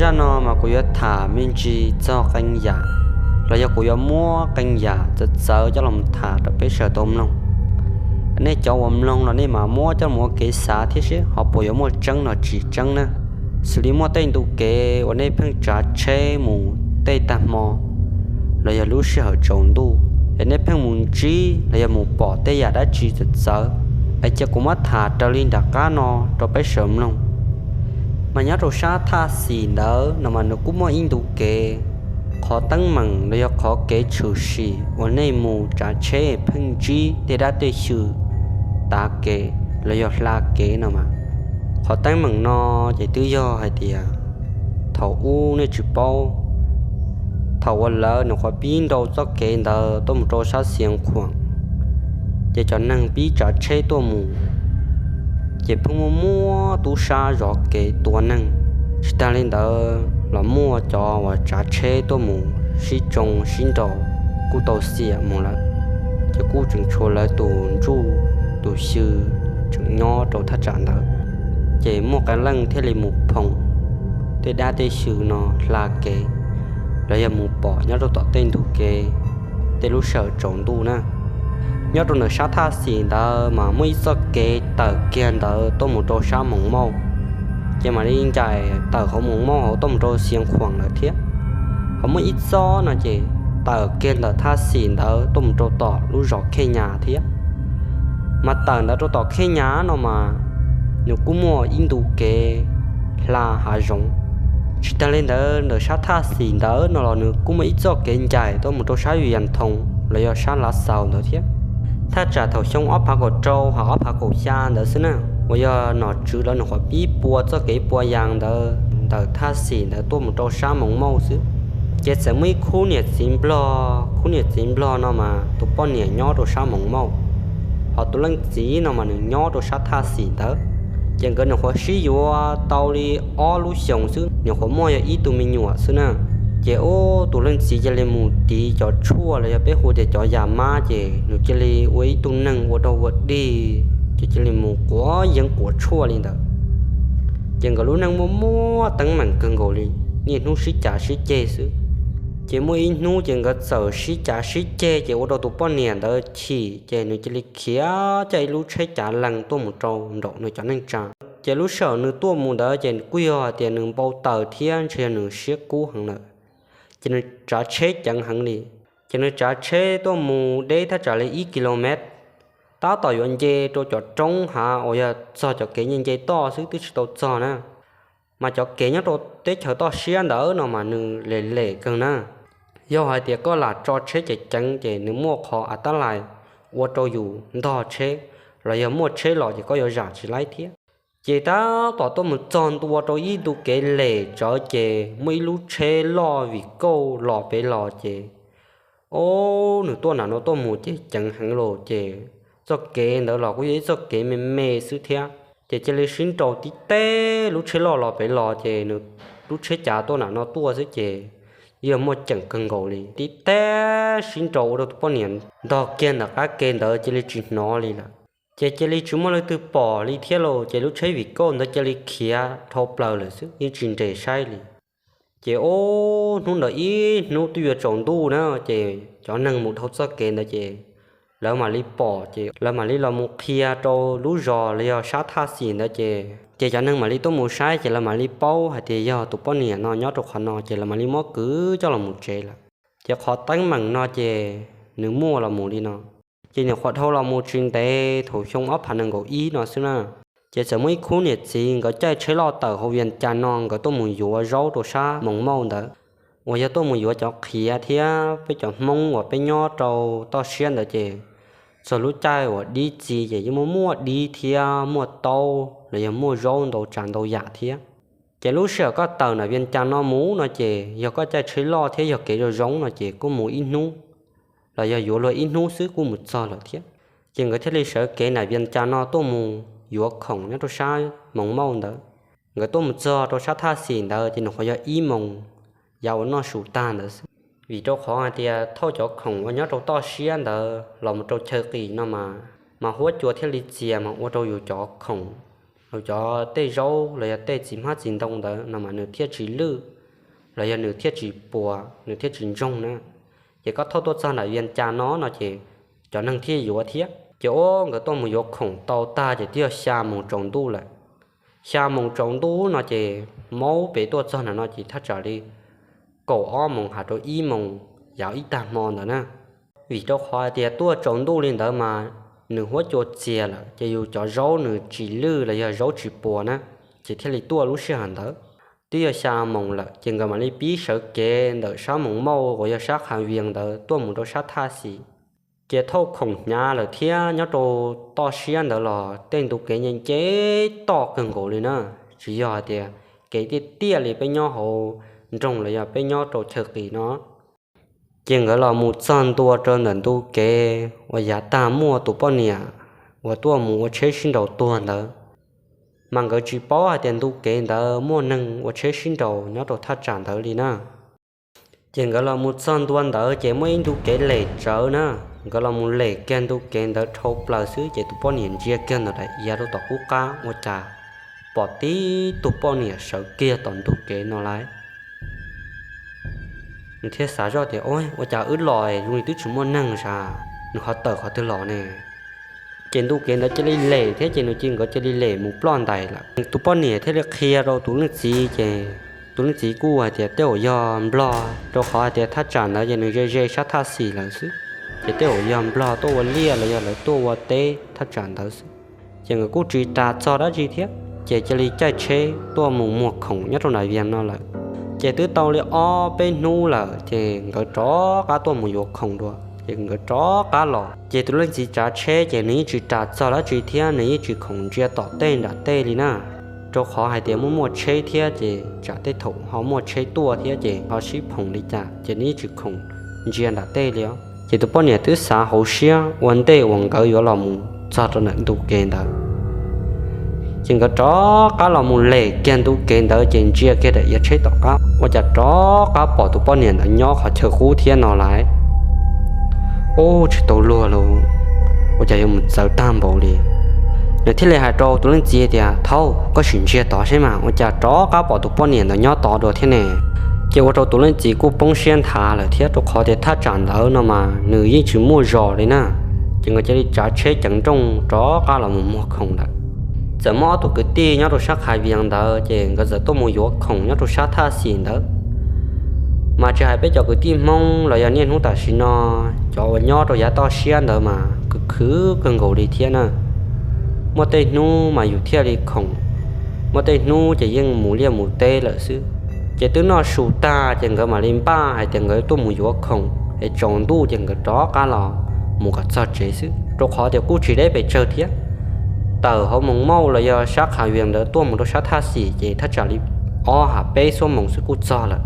Zaj no mas kuv yuav tham me ntsis txog qee yam, los yog kuv yuav muab qee yam txawv txawv coj los tham rau peb sawv daws tau mloog. Nej cov uas mloog los nej mam muab coj mus ua kev xav thiab seb ho puas yuav muaj tseeb los tsis tseeb na. Xws li muaj tej ntu kev uas nej pheej tsav tsheb mus tej tag hmo, los yog lub sij hawm tsaus ntuj, es nej pheej mus ntsib los yog mus pom tej yam dab tsi txawv txawv, es cia kuv muab tham raws li nram qab no rau peb sawv mloog. Mas nyob rau sab thaj xis ntawd no mas nws kuj muaj ib ntu kev, qhov teeb meem los yog qhov kev tshwm sim uas nej mus tsav tsheb pheej ntsib tej dab tej xyw tav kev los yog hla kev no mas. Qhov teeb meem no ces twb yog hais tias thaum ub nej tsis paub, thaum uas lawv nyuam qhuav pib nrau txoj kev ntawd tuaj mus rau sab Xiav Khuam, ces cov neeg pib tsav tsheb tuaj mus, ces pheej muaj muaj tub sab zov kev tua neeg. Tsis tag li ntawd los muaj cov uas tsav tsheb tuaj mus sib tsoo sib nrau kuj tau xiam mus lawm, ces kuj tseem tshuav lawv tus ntsuj tus xyw tseem nyob rau thaj tsam ntawd. Ces muaj qee leej thiaj li mus phoom tej dab tej xyw no hla kev, los yog mus pom nyob rau tom tej ntug kev tej lub sij hawm tsaus ntuj na. Nyob rau ntawm sab thaj xis ntawd mas muaj ib txoj kev tawm kiag ntawd tuaj mus rau sab Moos Mauj, ces mam li ncaim tawm hauv Moos Mauj hauv tuaj mus rau Xiav Khuam lawm thiab. Ho muaj ib txoj no ces tawm kiag ntawm thaj xis ntawd tuaj mus rau tom lub zos Khej Nyas thiab. Mas tawm ntawd rau tom Khej Nyas no mas nws kuj muaj ib ntu kev hla hav zoov. Tsis tag li ntawd ntawm sab thaj xis ntawd no los nws kuj muaj ib txoj kev ncaim tuaj mus rau sab Vias Thoos los yog sab Lav Xaus ntawd thiab. Thaj tsam thaum xyoo ob phav kaum rau hos ob phav kaum xya ntawd xwb na, uas yog nom tswv lawv nyuam qhuav pib pua txoj kev pua yas ntawd ntawm thaj xis ntawd tuaj mus rau sab Moos Mauj xwb. Ces txawm muaj ib khub niam txiv nplog, khub niam txiv nplog no mas tus poj niam nyob rau sab Moos Mauj, hos tus leej txiv no mas nws nyob rau sab thaj xis ntawd. Ces nkawd nyuam qhuav sib yuav tau li ob lub xyoos xwb, nyuam qhuav muaj yog ib tug me nyuam xwb na. Ces ub tus leej txiv cia li mus tiv cov tshuaj los yog peb hu tias cov yas mab, ces nws cia li ua ib tug neeg ua dog ua dig, ces cia li mus quav yeeb quav tshuaj li ntawd. Ces nkawd lub neej muaj muaj teeb meem kawg nkaus li, niaj hnub sib cav sib ceg xwb. Ces muaj ib hnub ces nkawd txawm sib cav sib ceg ces ua rau tus poj niam ntawd chim, ces nws cia li khiav caij ib lub tsheb cav lees tuaj mus rau nraum nws cov neej tsa. Ces lub sij hawm nws tuaj mus ntawd ces kuj yog hais tias nws npau taws thiab ntshe yog nws siab kub heev lawm, ces nws tsav tsheb ceev heev li. Ces nws tsav tsheb tuaj mus deb thaj tsam li ib kilomev, tab tom yuav nce rau cov roob hav uas yog txog cov kev nce nce toj xwb twb tsis tau txog na. Mas cov kev nyob rau teb chaws toj siab ntawd no mas nws lem lem kawg na. Yog hais tias koj lam tso tsheb ceev ceev ces nws muaj qhov av tab lais ua rau yus ntog tsheb, los yog muaj tsheb los ces koj yuav zam tsis laib thiab. Ces tab tom tuaj mus txog ntua rau ib ntu kev lem tsawv ces muaj ib lub tsheb loj vim kauj los pem los ces, ob, nws tuaj nram no tuaj mus ces ceev heev los ces txoj kev ntawd los kuj yog ib txoj kev me me xwb thiab. Ces cia li sib nraus tib teb lub tsheb loj los pem los ces nws lub tsheb cav tuaj nram no tuaj xwb ces yog muaj ceem kawg nkaus li. Tib teb sib nraus ua rau tus poj niam ntog kiag ntawm qab ke ntawd cia li tsis hnov li lawm. Ces cia li tsis muaj leej twg pom li thiab los ces lub tsheb vim kauj ntawd cia li khiav dhau plaws lawm xwb, yeej tsis nres saib li. Ces ob, hnub ntawd ib hnub twb yuav tsaus ntuj na, ces cov neeg mus dhau txoj kev ntawd ces lawv mam li pom ces lawv mam li los mus qhia rau lub zos los yog sab thaj xis ntawd ces, ces cov neeg mam li tuaj mus saib ces lawv mam li paub hais tias yog tus poj niam no nyob rau qhov no ces lawv mam li muab kwv coj los mus tsev lawm. Ces qhov teeb meem no ces nws muaj los mus li no. Ces nyuam qhuav dhau los mus tsis ntev thaum xyoo ob phav nees nkaum ib no xwb na, ces txawm muaj ib khub niam txiv nkawd caij tsheb loj tawm hauv Vias Cas no nkawd tuaj mus yuav zaub rau sab Moos Mauj ntawd, uas yog tuaj mus yuav cov qhiav thiab peb cov Hmoob uas peb nyob rau toj siab ntawd ces txog lub caij uas dib txiv ces yeej muaj muaj dib thiab muaj taub los yog muaj zaub ntau tsav ntau yam thiab. Ces lub sij hawm koj tawm nram Vias Cas no mus no ces yog koj caij tsheb loj thiab yog kev zoo zoo no ces kuj mus ib hnub los yog yuav luag ib hnub xwb kuj mus txog lawm thiab. Ces nkawd thiaj li sawv kev nram Vias Cas no tuaj mus yuav khoom nyob rau sab Moos Mauj ntawd. Nkawd tuaj mus txog rau sab thaj xis ntawd ces nws qhuav yog ib moos yav uas noj su tag ntawd xwb, vim rau qhov hais tias thauj cov khoom uas nyob rau toj siab ntawd los mus rau chaw qis no mas, mas huab cua thiaj li txias mas ua rau yus cov khoom cov tej zaub los yog tej txiv hmab txiv ntoo ntawd no mas nws thiaj tsis lwj, los yog nws thiaj tsis puas, nws thiaj tsis ntsoog na. Ces koj thauj tuaj txog nram Vias Cas no no ces cov neeg thiaj yuav thiab. Ces ua nkawd tuaj mus yuav khoom tau tag ces twb yog xya moos tsaus ntuj lawm. Xya moos tsaus ntuj no ces maub pem tuaj txog nram no ces thaj tsam li kaum ob moos has rau ib moos yav ib tag hmo ntawd na. Vim rau qhov hais tias tuaj tsaus ntuj li ntawd mas nws huab cua txias lawm ces yus cov zaub nws tsis lwj los yog zaub tsis puas na, ces thiaj li tuaj lub sij hawm ntawd. Twb yog xya moos lawm ces nkawd mam li pib sawv kev ntawm sab Moos Mauj uas yog sab Qha Vias ntawd tuaj mus rau sab Thaj Xis. Ces thauj khoom hnyav lawm thiab nyob rau toj siab ntawd los tej ntu kev nce nce toj kawg nkaus li na, tsis yog hais tias kev tiaj tiaj li peb nyob hauv nroog los yog peb nyob rau chaw qis no. Ces nkawd los mus txog ntua rau ntawm ntu kev uas yav tag muaj tus poj niam uas tuaj mus ua tsheb sib nraus tuag ntawd, mas nkawd tsis paub hais tias ntu kev ntawd muaj neeg ua tsheb sib nraus nyob rau thaj tsam ntawd li na. Ces nkawd los mus txog ntua ntawd ces muaj ib ntu kev lem tsawv na, nkawd los mus lem kiag ntu kev ntawd dhau plaws xwb ces tus poj niam ntsia kiag ntawm daim iav rau tom qub qab ua cas pom tib tug poj niam sawv kiag tom ntu kev no lawm. Nws thiaj xav zoj tias, Ua cas wb los zoo li twb tsis muaj neeg sav, nws ho tawm qhov twg los ne? Ces ntu kev ntawd cia li lem thiab ces nws cia nkawd cia li lem mus ploj ntais lawm. Tus poj niam thiaj li qhia rau tus leej txiv ces tus leej txiv kuj hais tias tej zaum yog nplog, rau qhov hais tias thaj tsam ntawd ces nws ze ze sab Thaj Xis lawm xwb, ces tej zaum yog nplog tuaj ua liaj los yog lawv tuaj ua teb thaj tsam ntawd xwb. Ces nkawd kuj tsis tas txog dab tsi thiab ces cia li caij tsheb tuaj mus muag khoom nyob rau nram Vias no lawm. Ces twb tau li ob peb hnub lawm ces nkawd rov qab tuaj mus yuav khoom dua ces nkawd rov qab los. Ces tus leej txiv tsav tsheb ces nws yeej tsis tas txog dab tsi thiab nws yeej tsis khoom ntsia tom tej nram tej li na, rau qhov hais tias muaj muaj tsheb thiab ces tsam tej thaum ho muaj tsheb tuaj thiab ces ho sib phoom li cas ces nws yeej tsis khoom ntsia nram tej li os. Ces tus poj niam twb xav hauv siab ua ntej uas nkawd yuav los mus txog rau ntawm ntu kev ntawd. Ces nkawd rov qab los mus lem kiag ntu kev ntawd ces ntsia kiag daim iav tsheb tom qab ua cas rov qab pom tus poj niam ntawd nyob qhov chaw qub thiab no lawm. Ub, tsis tau luag lauj, ua cas yuav mus txawv tag npaum li. Nws thiaj li hais rau tus leej txiv tias, Thaub, koj sim ntsia tod seb mas ua cas rov qab pom tus poj niam ntawd nyob tod dua thiab ne? Ces ua rau tus leej txiv kuj poob siab nthav lawm thiab rau qhov tias thaj tsam ntawd no mas nws yeej tsis muaj zos li na. Ces nkawd cia li tsav tsheb ceev nrooj rov qab los mus muag khoom lawm. Txawm muaj ob tug kwv tij nyob rau sab Qha Vias ntawd ces nkawd txawm tuaj mus yuav khoom nyob rau sab Thaj Xis ntawd. Mas tsis hais peb cov kwv tij Hmoob los yog niaj hnub tam sim no cov uas nyob rau yav toj siab ntawd mas khwv khwv kawg nkaus li thiab na. Muaj tej hnub mas yus thiaj li khoom, muaj tej hnub ces yeej mus liaj mus teb lawm xwb. Ces twb noj su tag ces nkawd mam li npaj hais tias nkawd tuaj mus yuav khoom es tsaus ntuj ces nkawd rov qab los mus kom txog tsev xwb, rau qhov tias kuj tsis deb pes tsawg thiab. Tawm hauv Moos Mauj los yog sab Qha Vias ntawd tuaj mus rau sab Thaj Xis ces thaj tsam li ob ha peb xuab moos xwb kuj txog lawm.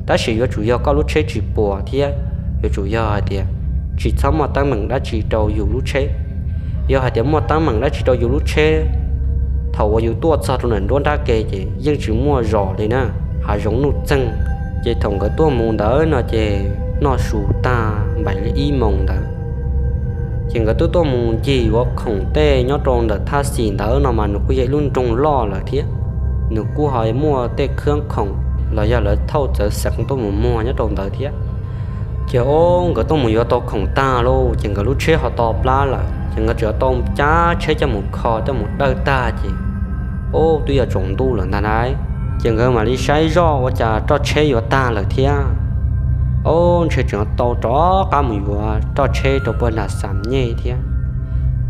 Tab sis yuav tsum yog koj lub tsheb tsis puas thiab yuav tsum yog hais tias tsis txhob muaj teeb meem dab tsi rau yus lub tsheb. Yog hais tias muaj teeb meem dab tsi rau yus lub tsheb, thaum uas yus tuaj txog rau ntawm nruab nrab ke ces yeej tsis muaj zos li na, hav zoov nuj txeeg. Ces thaum nkawd tuaj mus ntawd no ces noj su tag npaim li ib moos ntawd. Ces nkawd twb tuaj mus ncig yuav khoom tej nyob rau ntawm Thaj Xis ntawd no mas nws kuj yog ib lub nroog loj lawm thiab. Nws kuj ho muaj tej khab khoom los yog lawv thauj txawv xeev tuaj mus muag nyob rau ntawd thiab. Ces ob nkawd tuaj mus yuav tau khoom tag lauj ces nkawd lub tsheb ho to plab lawm ces nkawd tseem tau cab tsheb coj mus kho coj mus dawj tag ces ob twb yuav tsaus ntuj lawm ntag lauj. Ces nkawd mam li saib zoj ua cas roj tsheb yuav tag lawm thiab. Ob ntshe tseem tau rov qab mus yuav roj tsheb rau puag nram Xam Nyej thiab.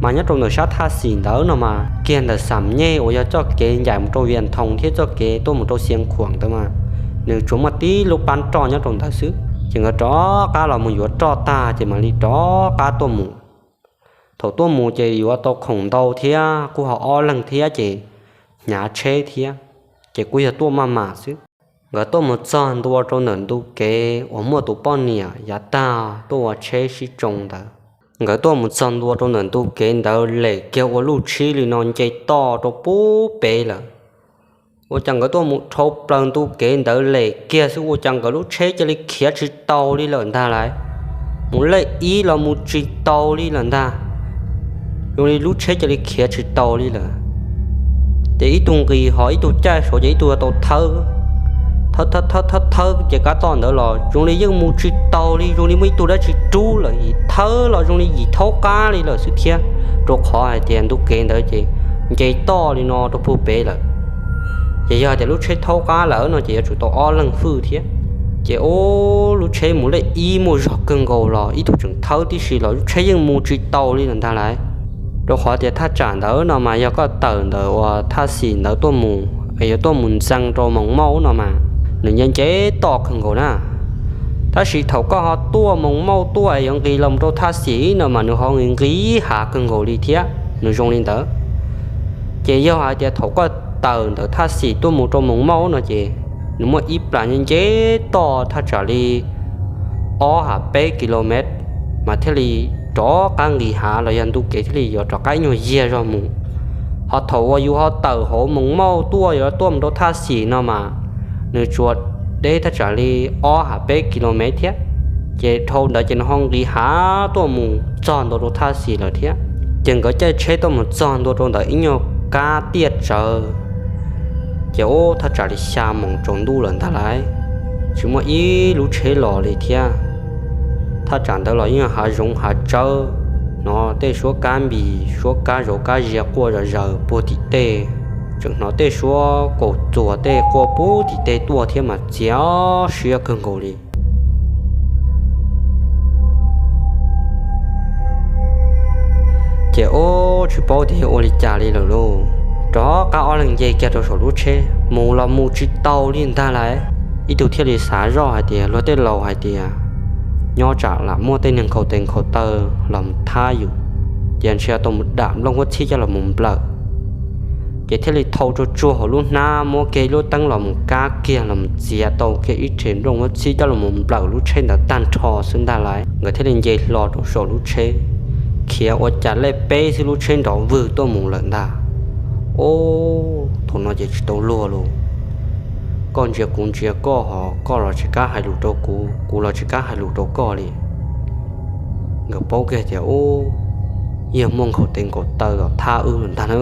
Mas nyob rau ntawm sab Thaj Xis ntawd no mas kiag ntawm Xam Nyej uas yog txoj kev ncaim mus rau Vias Thoos thiab txoj kev tuaj mus rau Xia Khuam ntawd mas nws tsuas muaj tib lub pab roj nyob rau ntawd xwb. Ces nkawd rov qab los mus yuav roj tag ces mam li rov qab tuaj mus. Thaum tuaj mus ces yuav tau khoom ntau thiab kuj ho ob leeg thiab ces hnyav tsheb thiab, ces kuj yog tuaj maj mam xwb. Nkawd tuaj mus txog ntua rau ntawm ntu kev uas muaj tus poj niam yav tag tuaj ua tsheb sib tsoo ntawd. Nkawd tuaj mus txog ntua rau ntawm ntu kev ntawd lem kiag ua luj tshib li no nce toj rau pub pem lawm. Ua cas nkawd tuaj mus dhau plaws ntu kev ntawd lem kiag xwb ua cas nkawd lub tsheb cia li khiav tsis tau li lawm ntag lauj. Mus lej ib los mus tsis tau li lawm ntag. Zoo li lub tsheb cia li khiav tsis tau li lawm. Ces ib tug nqis ho ib tug caij saud ces ib tug tau thawb, thawb thawb thawb thawb ces kab toj ntawd los zoo li yeej mus tsis taus li, zoo li muaj ib tug dab tsi rub lawm, thawb los zoo li yim thaub qab li lawm xwb thiab, rau qhov hais tias ntu kev ntawd ces nce toj li no rau puag pem lawm. Ces yog hais tias lub tsheb thaub qab lawm no ces yuav tsum tau ob leeg hwj thiab. Ces ub, lub tsheb mus lej ib muaj zog kawg nkaus los ib tug tseem thawb tib si los lub tsheb yeej mus tsis taus li lawm ntag lauj. Rau qhov tias thaj tsam ntawd no mas yog koj tawm ntawm uas Thaj Xim ntawd tuaj mus es yuav tuaj mus ntxees rau Moos Mauj no mas nws nce nce toj kawg nkaus na. Tab sis thaum koj ho tuaj Moos Mauj tuaj es yuav nqis los rau Thaj Xim no mas nws ho nqis nqis hav kawg nkaus li thiab, nws zoo li ntawd. Ces yog hais tias thaum koj tawm ntawm Thaj Xim tuaj mus rau Moos Mauj no ces nws muaj ib plas nce nce toj thaj tsam li ob ha peb ki lo mev mas thiaj li rov qab nqis hav los yog ntu kev thiaj li yuav rov qab ib nyuag yiag zog mus. Ho thaum uas yus ho tawm hauv Moos Mauj tuaj yuav tuaj mus rau Thaj Xim no mas nws tsuas deb thaj tsam li ob ha peb ki lo mev thiab. Ces dhau ntawd ces nws ho nqis hav tuaj mus txog ntua rau Thaj Xim lawm thiab. Ces nkawd caij tsheb tuaj mus txog ntua rau ntawm ib nyuag kab tiaj tsawv. Ces ub, thaj tsam li xya moos tsaus ntuj lawm ntag lauj, tsis muaj ib lub tsheb los li thiab. Thaj tsam ntawd los yeej hav zoov hav tsawb, hnov tej suab kab npis suab kab zauv kab zias quaj zom zaws puag tim tej, tseem hnov tej suab kaus txuas tej quaj puag tim tej tuaj thiab mas txias siab kawg nkaus li. Ces ub, tsis paub tias yuav ua li cas li lawm lauj, rov qab ob leeg nce kiag rau saum lub tsheb mus los mus tsis tau li ntag lauj. Ib tug thiaj li xav zoj hais tias luag tej laus hais tias nyob tsam lam muaj tej neeg nkhaus tes nkhaus taw los mus thab yus, ces ntshe tau mus dam nplooj huab txhib coj los mus nplawm. Ces thiaj li thau tsuag tsuag hauv lub hnab muab kiag ib lub teeb los mus kab kiag los mus txiav tau kiag ib rhe nplooj huab txhib coj los mus nplawm lub tsheb ntawd tag nrho xwb ntag lauj. Nkawd thiaj li nce hlo rau saum lub tsheb, khiav ua cas lej peb xwb lub tsheb nrov vwg tuaj mus lawm ntag. Ub, thaum no ces tsis tau luag lauj, koj ntsia kuv ntsia koj ho koj los tsis kam hais lus rau kuv, kuv los tsis kam hais lus rau koj li. Nkawd paub kiag tias ub, yog muaj nkhaus tes nkhaus taw los thab wb ntag na.